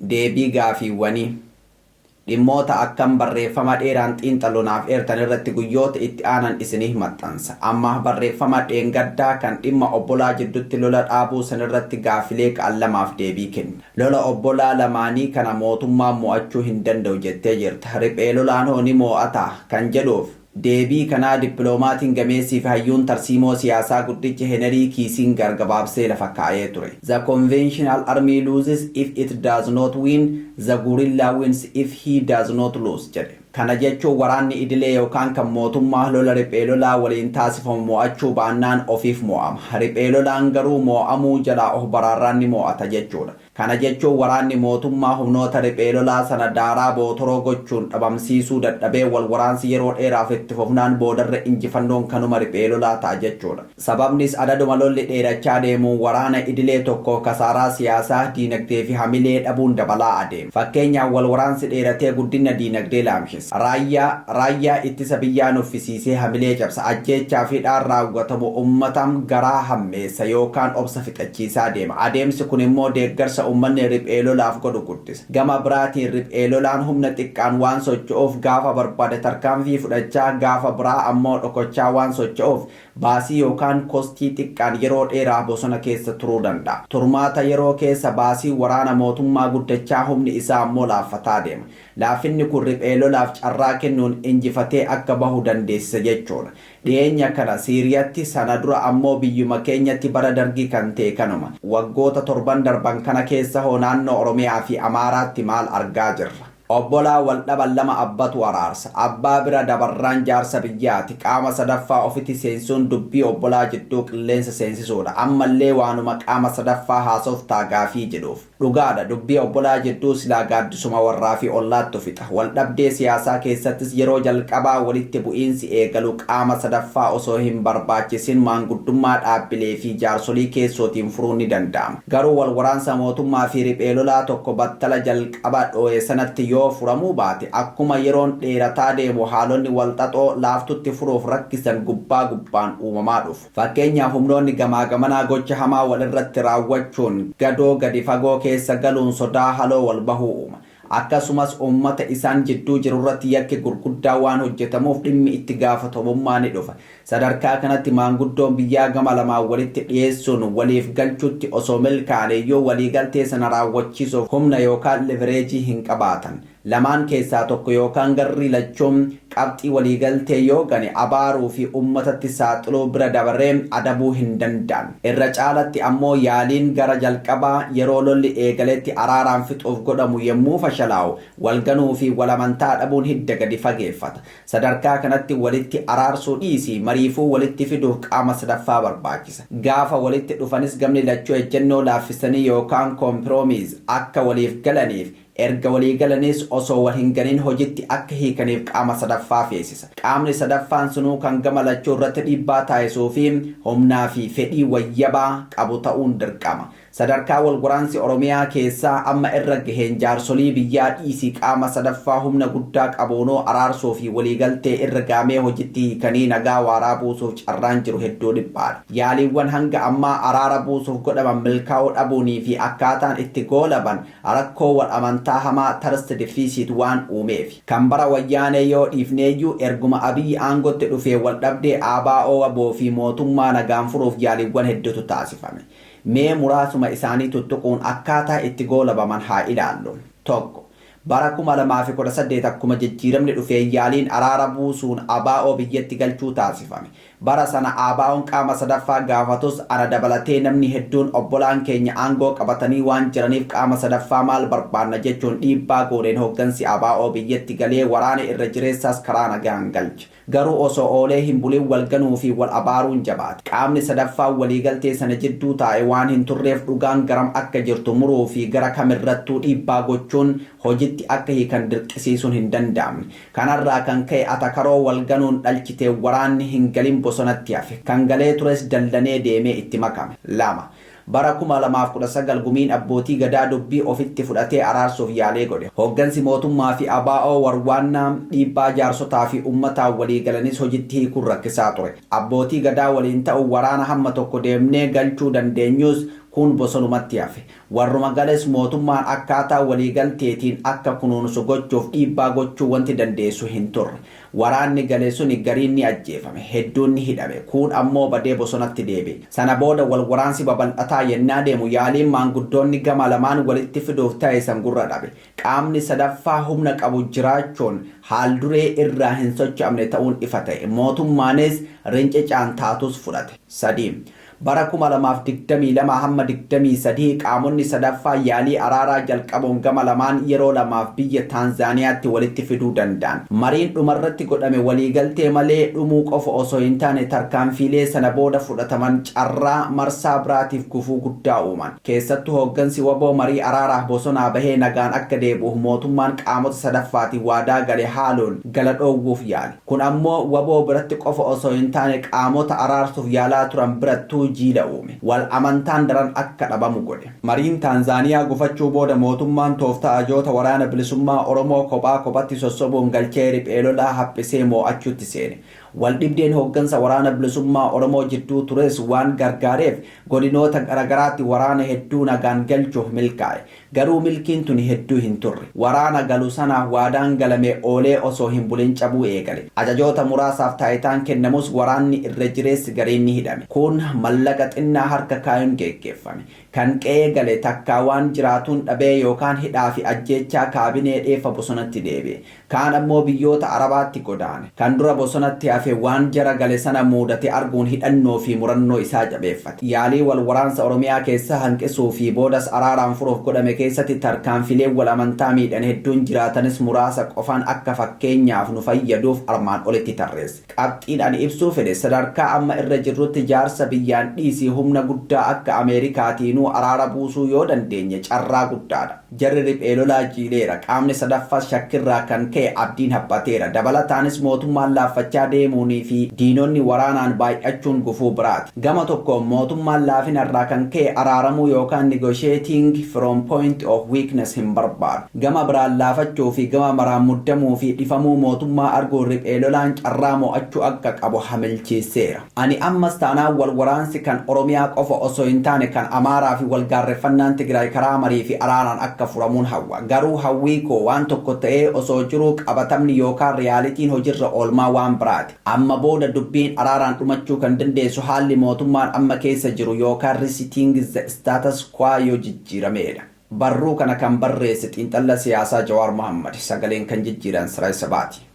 Deebii gaafiiwwanii. Dhimmoota akkam barreeffama dheeraan xiinxallu naaf eertan irratti guyyoota itti aanan isiniif maxxansa. Amma barreeffama dheengaddaa kan dhimma obbolaa jiddutti lola dhaabuu sanirratti gaafilee ka'an lamaaf deebii kenna. Lola obbolaa lamaanii kana mootummaan mo'achuu hin danda'u jettee jirta. Riphee lolaan hoo ni mo'ataa? Kan jedhuuf deebii kanaa dippiloomaatiin gameessii fi hayyuun tarsiimoo siyaasaa guddichi Henerii Kiisingar gabaabsee lafa kaa'ee ture. "The conventional army loses if it does not win, the guerrilla wins if he does not lose," jedhe. Kana jechuun waraanni idilee yookaan kan mootummaa lola riphee lolaa waliin taasifamu mo'achuu baannaan ofiif mo'ama. Riphee lolaan garuu mo'amuu jalaa of baraarraan ni mo'ata jechuudha. Kana jechuun waraanni mootummaa humnoota riphee lolaa sana daaraa bootoroo gochuun dhabamsiisuu dadhabee wal waraansi yeroo dheeraaf itti fufnaan boodarra injifannoon kanuma riphee lolaa ta'a jechuudha. Sababnis adaduma lolli dheerachaa deemuun waraana idilee tokko kasaaraa siyaasaa, diinagdee fi hamilee dhabuun dabalaa adeema. Fakkeenyaaf, wal waraansi dheeratee guddina diinagdee laamshisa. Raayyaa ittisa biyyaa nuffisiisee hamilee cabsa. Ajjeechaa fi dhaan raawwatamu uummata garaa hammeessa yookaan obsa fixachiisaa deema. Adeemsi kun immoo deeggarsa uummanni riphee lolaaf godhu guddisa. Gama biraatiin riphee lolaan humna xiqqaan waan socho'uuf, gaafa barbaade tarkaanfii fudhachaa, gaafa biraa ammoo dhokochaa waan socho'uuf, baasii yookaan costii xiqqaan yeroo dheeraa bosona keessa turuu danda'a. Turmaata yeroo keessa baasii waraana mootummaa guddachaa, humni isaa ammoo laaffataa deema. Laafinni kun riphee lolaaf carraa kennuun injifatee akka bahu dandeessisa jechuudha. Dhiyeenya kana Siiriyaatti, sana dura ammoo biyyuma keenyatti bara Dargii kan ta'e kanuma. Waggoota 7n darban kana keessa hoo naannoo Oromiyaa fi Amaaraatti maal argaa jirra? Obbolaa wal dhaban lama abbatu araarsa. Abbaa bira dabarraan jaarsa biyyaati. Qaama sadaffaa ofitti seensuun dubbii obbolaa jidduu qilleensa seensisuudha. Ammallee waanuma qaama sadaffaa haasoftaa gaafii jedhuuf. Dhugaadha, dubbii obbolaa jidduu silaa gaaddisuma warraa fi ollaattu fixa. Wal dhabdee siyaasaa keessattis yeroo jalqabaa walitti bu'iinsi eegalu qaama sadaffaa osoo hin barbaachisin maanguddummaa dhaabbilee fi jaarsolii keessootiin furuun ni danda'ama. Garuu wal waraansa mootummaa fi riphee lolaa tokko battala jalqaba dhoo'e sanatti yoo furamuu baate, akkuma yeroon dheerataa deemu haalonni walxaxoo laaftutti furuuf rakkisan gubbaa gubbaan uumamaa dhufu. Fakkeenyaaf, humnoonni gamaa gamanaa gocha hamaa walirratti raawwachuun gadoo gadi fagoo keessa galuun sodaa haloo wal bahuu uuma. Akkasumas uummata isaan jidduu jirurratti yakki gurguddaa waan hojjetamuuf dhimmi itti gaafatamummaa ni dhufa. Sadarkaa kanatti maanguddoon biyyaa gama lamaan walitti dhiyeessuun waliif galchuutti osoo milkaa'aniyyuu, waliigaltee sana raawwachiisuuf humna yookaan leverage hin qabaatan. Lamaan keessaa tokko yookaan garri lachuun qabxii waliigaltee yoo gane, abaaruu fi uummatatti saaxiluu bira dabaree adabuu hin danda'an. Irra caalatti ammoo yaaliin gara jalqabaa yeroo lolli eegaletti araaraan fixuuf godhamu yommuu fashalaa'u, walganuu fi walamantaa dhabuun hidda gadi fageeffata. Sadarkaa kanatti walitti araarsuu dhiisii mariifuu walitti fiduuf qaama sadaffaa barbaachisa. Gaafa walitti dhufanis gamni lachuu ejjennoo laaffisanii yookaan compromise akka waliif galaniif, erga walii galanis osoo wal hin ganin hojitti akka hiikaniif qaama sadaffaa feesisa. Qaamni sadaffaan sunuu kan gama lachuu irratti dhiibbaa taasisuu fi humnaa fi fedhii wayyabaa qabu ta'uun dirqama. Sadarkaa wal waraansi Oromiyaa keessaa amma irra gaheen jaarsolii biyyaa dhiisii qaama sadaffaa humna guddaa qabuunoo araarsuu fi waliigaltee irra gaamee hojitti hiikanii nagaa waaraa buusuuf carraan jiru hedduu dhiphaadha. Yaaliiwwan hanga ammaa araara buusuuf godhaman milkaa'uu dhabuunii fi akkaataan itti goolaban rakkoo wal amantaa hamaa, trust deficit, waan uumeef. Kan bara Wayyaanee yoo dhiifneeyyuu, erguma Abiyyi aangootti dhufee wal dhabdee ABO, WBO fi mootummaa nagaan furuuf yaaliiwwan hedduutu taasifame. Mee muraasuma isaanii tuttuquun akkaataa itti goolabaman haa ilaallu. 1. Bara 2018 akkuma jijjiiramni dhufee yaaliin araara buusuun ABO biyyatti galchuu taasifame. Bara sana ABO'n qaama sadaffaa gaafatus, ana dabalatee namni hedduun obbolaan keenya aangoo qabatanii waan jiraniif qaama sadaffaa maal barbaanna jechuun dhiibbaa gooneen hooggansi ABO biyyatti galee waraana irra jireessaas karaa nagaan galche. Garuu osoo oolee hin bulin wal ganuu fi wal abaaruun jabaate. Qaamni sadaffaa waliigaltee sana jidduu taa'e waan hin turreef, dhugaan garam akka jirtu muruu fi gara kamirrattuu dhiibbaa gochuun hojitti akka hiikan dirqisiisuun hin danda'amne. Kanarraa kan ka'e atakaroo wal ganuun dhalchitee waraanni hin galin bosonatti hafe. Kan galee tures dallanee deemee itti makame. 2. Bara 2019 gumiin abbootii gadaa dubbii ofitti fudhatee araarsuuf yaalee godhe. Hooggansi mootummaa fi ABO warwaannaa dhiibbaa jaarsotaa fi uummataan walii galanis hojitti hiikuun rakkisaa ture. Abbootii gadaa waliin ta'uun waraana hamma tokko deemnee galchuu dandeenyus, Kuun bosonumatti hafe. Warruma gales mootummaan akkaataa waliigalteetiin akka kunuunsu gochuuf dhiibbaa gochuu wanti dandeessu hin turre. Waraanni gale suni gariin ni ajjeefame, hedduun ni hidhame, kuun ammoo badee bosonatti deebi'e. Sana booda wal waraansi babal'ataa yennaa deemu yaaliin maanguddoonni gama lamaan walitti fiduuf taasisan gurra dhabe. Qaamni sadaffaa humna qabu jiraachuun haal-duree irraa hin socho'amne ta'uun ifa ta'e. Mootummaanis rincicaan taatus fudhate. 3. Bara 2022 hamma 23 qaamonni sadaffaa yaalii araaraa jalqabuun gama lamaan yeroo lamaaf biyya Taanzaaniyaatti walitti fiduu danda'an. Mariin dhumarratti godhame waliigaltee malee dhumuu qofa osoo hin taane tarkaanfiilee sana booda fudhataman carraa marsaa biraatiif gufuu guddaa uuman. Keessattuu hooggansi wbo marii araaraaf bosonaa bahee nagaan akka deebi'uuf mootummaan qaamota sadaffaatiin waadaa gale haaluun gala dhoowwuuf yaale. Kun ammoo wbo biratti qofa osoo hin taane qaamota araarsuuf yaalaa turan birattuu jiila uume. Wal amantaan daran akka dhabamu godhe. Mariin Taanzaaniyaa gufachuu booda mootummaan tooftaa ajoota Waraana Bilisummaa Oromoo kophaa kophatti sossobuun galchee riphee lolaa haphisee moo'achuutti seene. Waldhibdeen hooggansa Waraana Bilisummaa Oromoo jidduu tures waan gargaareef godinoota garagaraatti waraana hedduu nagaan galchuuf milkaa'e. Garuu milkiin tuni hedduu hin turre. Waraana galu sanaaf waadaan galame oolee osoo hin bulin cabuu eegale. Ajajoota muraasaaf taayitaan kennamus waraanni irra jireessi gariin ni hidhame. Kuun mallaqa xinnaa harka kaayuun geeggeeffame. Kan qe'ee gale takkaa waan jiraatuun dhabee yookaan hidhaa fi ajjeechaa kaabinee dheeffa bosonatti deebi'e. Kaan ammoo biyyoota Arabaatti godaane. Kan dura bosonatti hafe waan jara gale sana muudate arguun hidhannoo fi murannoo isaa jabeeffate. Yaalii wal waraansa Oromiyaa keessaa hanqisuu fi boodas araaraan furuuf godhame keessatti tarkaanfileen wal amantaa miidhan hedduun jiraatanis muraasa qofan akka fakkeenyaaf nu fayyaduuf armaan olitti tarreesse. Qabxiin ani ibsuu fedhe sadarkaa amma irra jirrutti jaarsa biyyaan dhiisii humna guddaa akka Ameerikaatiinuu araara buusuu yoo dandeenye carraa guddaadha. Jarri riphee lolaa jiileera. Qaamni sadaffaas shakkirraa kan ka'e abdiin haphateera. Dabalataanis mootummaan laaffachaa deemuunii fi diinonni waraanaan baay'achuun gufuu biraati. Gama tokkoon mootummaan laafinarraa kan ka'e araaramuu yookaan negotiating from point of weakness hin barbaadu. Gama biraan laafachuu fi gama maraan muddamuu fi dhifamuu mootummaa arguun riphee lolaan carraa mo'achuu akka qabu hamilchiiseera. Ani ammas taanaan wal waraansi kan Oromiyaa qofa osoo hin taane kan Amaaraa fi wal gaarreffannaan Tigraay karaa marii fi araaraan akka furamuun hawwa. Garuu hawwii koo waan tokko ta'ee osoo jiruu qabatamni yookaan riyaalitiin hojirra oolmaa waan biraati. Amma booda dubbiin araaraan dhumachuu kan dandeessu haalli mootummaan amma keessa jiru yookaan resetting the status quo yoo jijjiirameedha. Barruu kana kan barreesse xiinxalla siyaasaa Jawaar Mohaammad. Sagaleen kan jijjiiran Siraaj Sabaati.